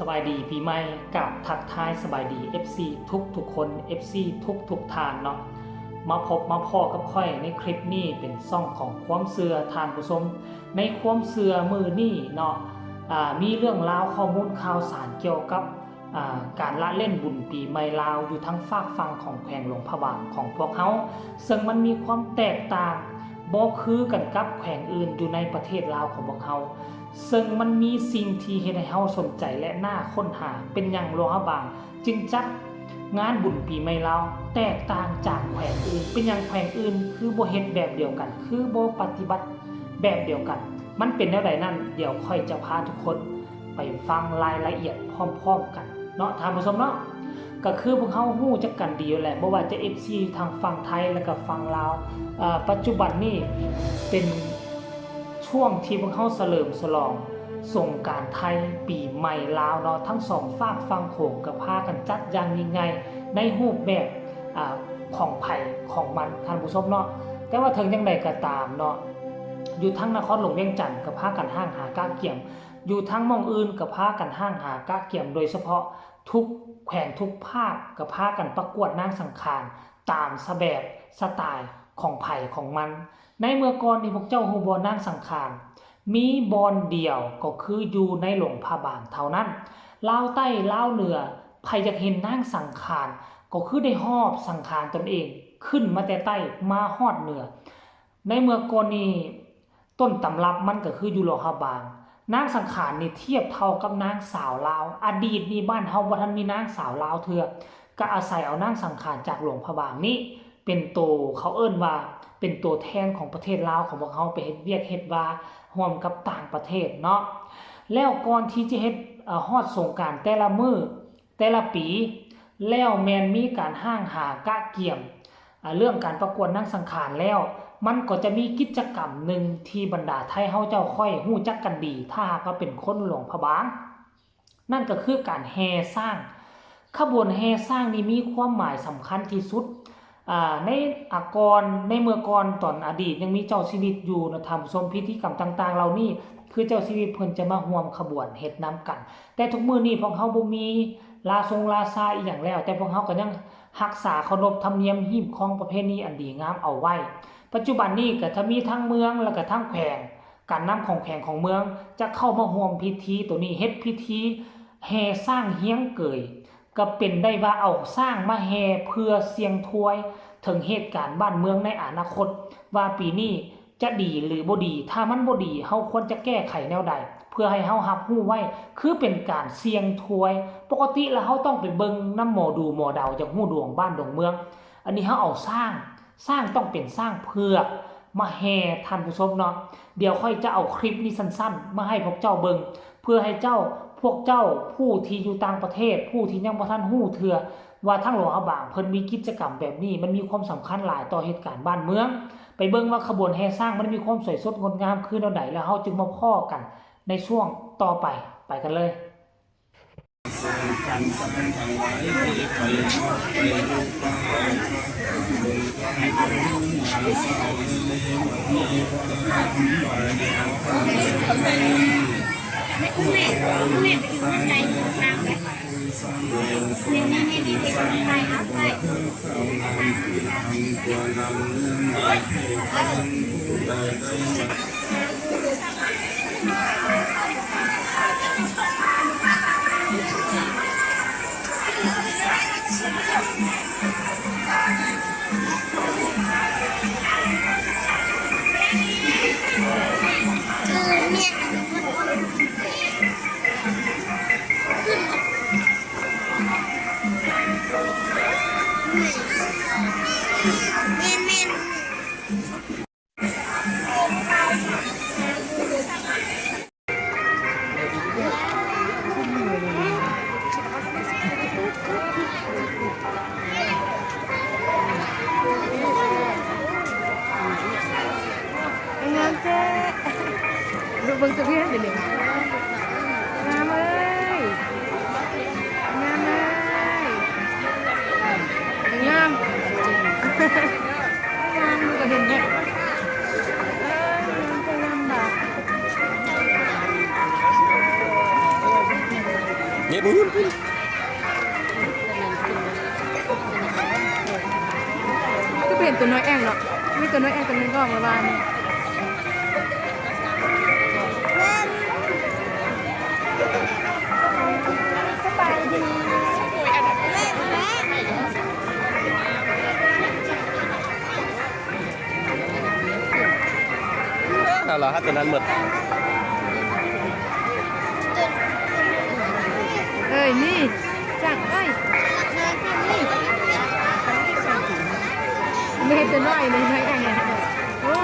ສະບາຍດີປີໃໝ່ ກາບທັກທາຍສະບາຍດີ ເອັຟຊີ ທຸກໆຄົນ ເອັຟຊີ ທຸກໆທ່ານເນາະ. ມາພົບມາພໍ້ກັບຂ້ອຍໃນຄລິບນີ້ ເປັນຊ່ອງຂອງຄວາມເຊື່ອທ່ານຜູ້ຊົມ. ໃນຄວາມເຊື່ອມື້ນີ້ເນາະ ອາ ມີເລື່ອງລາວ ຂໍ້ມູນຂ່າວສານກ່ຽວກັບ ອາ ການລະເລ່ນບຸນປີໃໝ່ລາວ ຢູ່ທາງຟາກຝັ່ງຂອງແຂວງຫຼວງພະບາງຂອງພວກເຮົາ, ເຊິ່ງມັນມີຄວາມແຕກຕ່າງ ບໍ່ຄືກັນກັບແຂວງອື່ນຢູ່ໃນປະເທດລາວຂອງພວກເຮົາ, ເຊິ່ງມັນມີສິ່ງທີ່ເຮັດໃຫ້ເຮົາສົນໃຈ ແລະ ໜ້າຄົ້ນຫາ ເປັນຫຍັງຫຼວງພະບາງຈຶ່ງຈັດງານບຸນປີໃໝ່ລາວແຕກຕ່າງຈາກແຂວງອື່ນ? ເປັນຫຍັງແຂວງອື່ນຄືບໍ່ເຮັດແບບດຽວກັນ? ຄືບໍ່ປະຕິບັດແບບດຽວກັນ? ມັນເປັນແນວໃດນັ້ນ? ດຽວຂ້ອຍຈະພາທຸກຄົນ ໄປຟັງລາຍລະອຽດພ້ອມໆກັນເນາະທ່ານຜູ້ຊົມເນາະ. ກໍຄືພວກເຮົາຮູ້ຈັກກັນດີຢູ່ແຫຼະ ບໍ່ວ່າຈະ ເອັຟຊີ ທາງຝັ່ງໄທ ແລະກະຝັ່ງລາວ. ເອີ ປັດຈຸບັນນີ້ເປັນຊ່ວງທີ່ພວກເຮົາສະເຫຼີມສະຫຼອງສົງການໄທ ປີໃໝ່ລາວເນາະ, ທັງສອງຟາກຝັ່ງໂຂງກໍພາກັນຈັດຢ່າງຍິ່ງໃຫຍ່ໃນຮູບແບບ ອາ ຂອງໃຜຂອງມັນທ່ານຜູ້ຊົມເນາະ. ແຕ່ວ່າເຖິງຢ່າງໃດກໍຕາມເນາະ ຢູ່ທາງນະຄອນຫຼວງວຽງຈັນກໍພາກັນຫ້າງຫາກະກຽມ ຢູ່ທາງໝ່ອງອື່ນກໍພາກັນຫ້າງຫາກະກຽມ, ໂດຍສະເພາະທຸກແຂວງທຸກພາກກໍພາກັນປະກວດນາງສັງຂານຕາມສະແບບສະຕາຍຂອງໃຜຂອງມັນ. ໃນເມື່ອກ່ອນນີ້ພວກເຈົ້າຮູ້ບໍ່ ນາງສັງຂານມີບ່ອນດຽວກໍຄືຢູ່ໃນຫຼວງພະບາງເທົ່ານັ້ນ. ລາວໃຕ້ ລາວເໜືອ ໃຜຢາກເຫັນນາງສັງຂານກໍຄືໄດ້ຫອບສັງຂານຕົນເອງຂຶ້ນມາແຕ່ໃຕ້ມາຮອດເໜືອ. ໃນເມື່ອກ່ອນນີ້ ຕົ້ນຕຳລັບມັນກໍຄືຢູ່ຫຼວງພະບາງ. ນາງສັງຂານນີ້ທຽບເທົ່າກັບນາງສາວລາວ. ອະດີດນີ້ບ້ານເຮົາບໍ່ທັນມີນາງສາວລາວເທື່ອ, ກໍອາໄສເອົານາງສັງຂານຈາກຫຼວງພະບາງນີ້ເປັນໂຕ ເຂົາເອີ້ນວ່າເປັນໂຕແທນຂອງປະເທດລາວຂອງພວກເຮົາ ໄປເຮັດວຽກເຮັດວາຮ່ວມກັບຕ່າງປະເທດເນາະ. ແລ້ວກ່ອນທີ່ຈະເຮັດ ເອີ ຮອດສົງການແຕ່ລະມື້ ແຕ່ລະປີ ແລ້ວແມ່ນມີການຫ້າງຫາກະກຽມ ອາ ເລື່ອງການປະກວດນາງສັງຂານແລ້ວ ມັນກໍຈະມີກິດຈະກຳໜຶ່ງທີ່ບັນດາໄທເຮົາເຈົ້າຂ້ອຍຮູ້ຈັກກັນດີ ຖ້າຫາກວ່າເປັນຄົນຫຼວງພະບາງ, ນັ້ນກໍຄືການແຫ່ຊ້າງ. ຂະບວນແຫ່ຊ້າງນີ້ມີຄວາມໝາຍສຳຄັນທີ່ສຸດ. ອາ ໃນອາກອນ ໃນເມື່ອກ່ອນຕອນອະດີດຍັງມີເຈົ້າຊີວິດຢູ່ນະທ່ານຜູ້ຊົມ, ພິທີກຳຕ່າງໆເຫຼົ່ານີ້ ຄືເຈົ້າຊີວິດເພິ່ນຈະມາຮ່ວມຂະບວນເຮັດນຳກັນ. ແຕ່ທຸກມື້ນີ້ພວກເຮົາບໍ່ມີລາຊົງລາຊາອີ່ຫຍັງແລ້ວ, ແຕ່ພວກເຮົາກໍຍັງຮັກສາເຄົາລົບທຳນຽມຮີບຄອງປະເພນີອັນດີງາມເອົາໄວ້. ປັດຈຸບັນນີ້ກໍຈະມີທັງເມືອງ ແລະກະທັງແຂວງ, ການນຳຂອງແຂວງຂອງເມືອງຈະເຂົ້າມາຮ່ວມພິທີໂຕນີ້, ເຮັດພິທີແຫ່ຊ້າງຮຽງເກີຍ. ກໍເປັນໄດ້ວ່າເອົາຊ້າງມາແຫ່ເພື່ອສ່ຽງທວາຍເຖິງເຫດການບ້ານເມືອງໃນອະນາຄົດ ວ່າປີນີ້ຈະດີຫຼືບໍ່ດີ. ຖ້າມັນບໍ່ດີ ເຮົາຄວນຈະແກ້ໄຂແນວໃດ ເພື່ອໃຫ້ເຮົາຮັບຮູ້ໄວ້ ຄືເປັນການສ່ຽງທວາຍ. ປົກກະຕິແລ້ວເຮົາຕ້ອງໄປເບິ່ງນຳໝໍດູໝໍເດົາ ຢາກຮູ້ດວງບ້ານດວງເມືອງ. ອັນນີ້ເຮົາເອົາຊ້າງ ຊ້າງຕ້ອງເປັນຊ້າງເຜືອກມາແຫ່ທ່ານຜູ້ຊົມເນາະ. ດຽວຂ້ອຍຈະເອົາຄລິບນີ້ສັ້ນໆມາໃຫ້ພວກເຈົ້າເບິ່ງ ເພື່ອໃຫ້ເຈົ້າ ພວກເຈົ້າຜູ້ທີ່ຢູ່ຕ່າງປະເທດ ຜູ້ທີ່ຍັງບໍ່ທັນຮູ້ເທື່ອວ່າທາງຫຼວງພະບາງເພິ່ນມີກິດຈະກຳແບບນີ້ ມັນມີຄວາມສຳຄັນຫຼາຍຕໍ່ເຫດການບ້ານເມືອງ. ໄປເບິ່ງວ່າຂະບວນແຫ່ຊ້າງມັນມີຄວາມສວຍສົດງົດງາມຄືແນວໃດ ແລ້ວເຮົາຈຶ່ງມາພໍ້ກັນໃນຊ່ວງຕໍ່ໄປ. ໄປກັນເລີຍ. ງາມແທ້ ເບິ່ງ ເບິ່ງຕະວຽນເດນີ້ ງາມເອີຍ ງາມເອີຍ ງາມ ງາມ ມັນກໍເຫັນແລ້ວ ເອີ ງາມແທ້ ງາມຫຼາຍ. ມີ ພຸ້ນ ຄືເຫັນຕົວນ້ອຍແອ່ງເນາະ ມີຕົວນ້ອຍແອ່ງຕົວໜຶ່ງກໍອອກມາວ່ານີ້ ສະບາຍດີ. ເອົາລະ ຫາຕົວນັ້ນໝົດ ເອີຍ ນີ້ ຈັກ ເອີຍ ນີ້ ເຫັນຕົວນ້ອຍ ນ້ອຍແອ່ງ ໂອ້.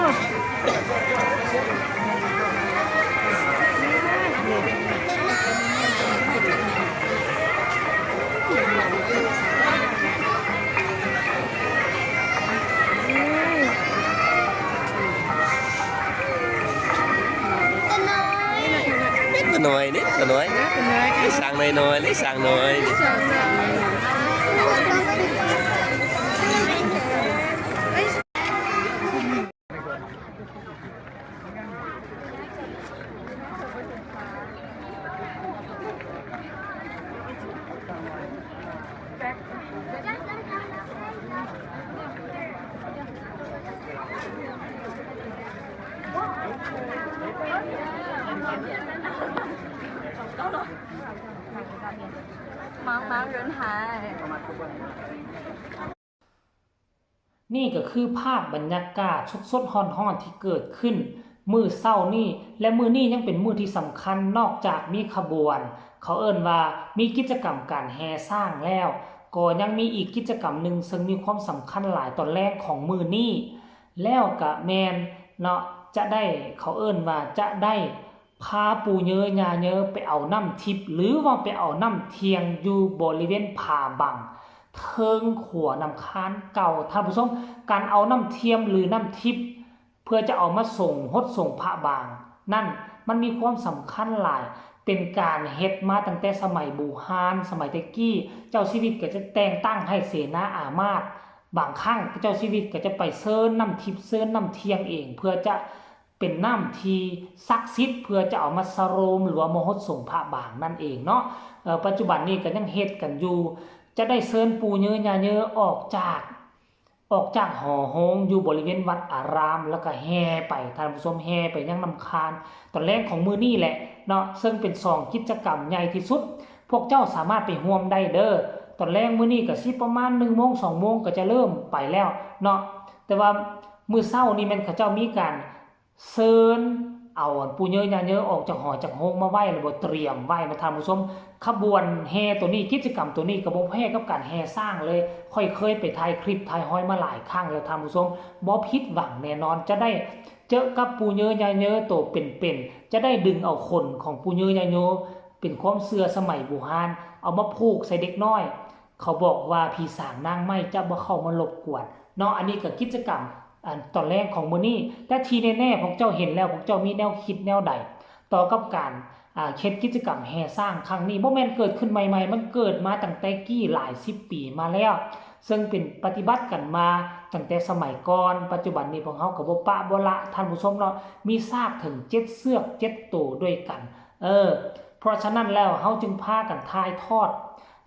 ຕົວນ້ອຍ ຕົວນ້ອຍນີ້ ຕົວນ້ອຍ ຊ້າງນ້ອຍໆນີ້ ຊ້າງນ້ອຍນີ້. นี่ก็คือภาพบรรยากาศสดๆ ร้อนๆ ที่เกิดขึ้นมื้อเช้านี้ และมื้อนี้ยังเป็นมื้อที่สำคัญ นอกจากมีขบวน เขาเอิ้นว่ามีกิจกรรมการแห่ช้างแล้ว ก็ยังมีอีกกิจกรรมหนึ่งซึ่งมีความสำคัญหลายตอนแลงของมื้อนี้ แล้วก็แม่นเนาะ จะได้ เขาเอิ้นว่าจะได้ พาปู่เยอญาเยอไปเอาน้ำทิพย์ หรือว่าไปเอาน้ำเที่ยงอยู่บริเวณผาบัง เทิงขัวน้ำคานเก่า ท่านผู้ชม การเอาน้ำเทียมหรือน้ำทิพย์ เพื่อจะเอามาส่งฮดส่งพระบางนั้น มันมีความสำคัญหลาย เป็นการเฮ็ดมาตั้งแต่สมัยบูฮาน สมัยแต่กี้ เจ้าชีวิตก็จะแต่งตั้งให้เสนาอามาตย์ บางครั้งเจ้าชีวิตก็จะไปเชิญน้ำทิพย์ เชิญน้ำเที่ยงเอง เพื่อจะ เป็นน้ำที่ศักดิ์สิทธิ์ เพื่อจะเอามาสะโรม หรือว่ามาฮดสงพระบางนั่นเองเนาะ เอ่อ ปัจจุบันนี้ก็ยังเฮ็ดกันอยู่ จะได้เชิญปู่เยอญาเยอออกจาก ออกจากหอโฮงอยู่บริเวณวัดอาราม แล้วก็แห่ไป ท่านผู้ชม แห่ไปยังน้ำคาน ตอนแลงของมื้อนี้แหละเนาะ ซึ่งเป็นสองกิจกรรมใหญ่ที่สุด พวกเจ้าสามารถไปร่วมได้เด้อ ตอนแลงมื้อนี้ก็สิประมาณหนึ่งโมง สองโมงก็จะเริ่มไปแล้วเนาะ แต่ว่ามื้อเช้านี้แม่นเขาเจ้ามีการ เชิญเอาปู่เยอญาเยอออกจากหอจากโฮงมาไว้ แล้วบ่เตรียมไว้นะท่านผู้ชม ขบวนแห่ตัวนี้ กิจกรรมตัวนี้ก็บ่แพ้กับการแห่ช้างเลย ข้อยเคยไปถ่ายคลิปถ่ายฮอยมาหลายครั้งแล้วท่านผู้ชม บ่ผิดหวังแน่นอน จะได้เจอกับปู่เยอญาเยอโตเป็นๆ จะได้ดึงเอาขนของปู่เยอญาเยอ เป็นความเชื่อสมัยบูฮาน เอามาผูกใส่เด็กน้อย เขาบอกว่าผีสางนางไม้จะบ่เข้ามารบกวนเนาะ อันนี้ก็กิจกรรม อัน ตอนแลงของมื้อนี้ แต่ที่แน่ๆ พวกเจ้าเห็นแล้ว พวกเจ้ามีแนวคิดแนวใด ต่อกับการ อ่า เฮ็ดกิจกรรมแห่ช้างครั้งนี้ บ่แม่นเกิดขึ้นใหม่ๆ มันเกิดมาตั้งแต่กี้หลายสิบปีมาแล้ว ซึ่งเป็นปฏิบัติกันมาตั้งแต่สมัยก่อน ปัจจุบันนี้พวกเฮาก็บ่ปะบ่ละ ท่านผู้ชมเนาะ มีช้างถึงเจ็ดเชือก เจ็ดโตด้วยกัน เออ เพราะฉะนั้นแล้วเฮาจึงพากันถ่ายทอด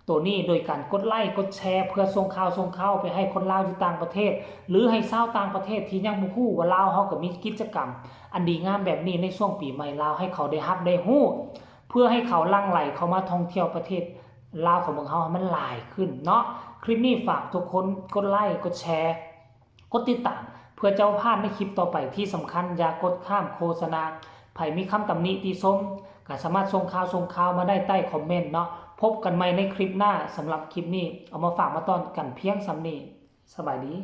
ตัวนี้โดยการกดไลก์กดแชร์ เพื่อส่งข่าวส่งข่าวไปให้คนลาวอยู่ต่างประเทศ หรือให้ชาวต่างประเทศที่ยังบ่ฮู้ว่าลาวเฮาก็มีกิจกรรมอันดีงามแบบนี้ในช่วงปีใหม่ลาว ให้เขาได้รับได้ฮู้ เพื่อให้เขาหลั่งไหลเข้ามาท่องเที่ยวประเทศลาวของพวกเฮาให้มันหลายขึ้นเนาะ คลิปนี้ฝากทุกคนกดไลก์กดแชร์ กดติดตามเพื่อจะบ่พลาดในคลิปต่อไป ที่สำคัญอย่ากดข้ามโฆษณา ไผมีคำตำหนิติชม ก็สามารถส่งข่าวส่งข่าวมาได้ใต้คอมเมนต์เนาะ พบกันใหม่ในคลิปหน้า สำหรับคลิปนี้เอามาฝากมาต้อนกันเพียงส่ำนี้ สบายดี.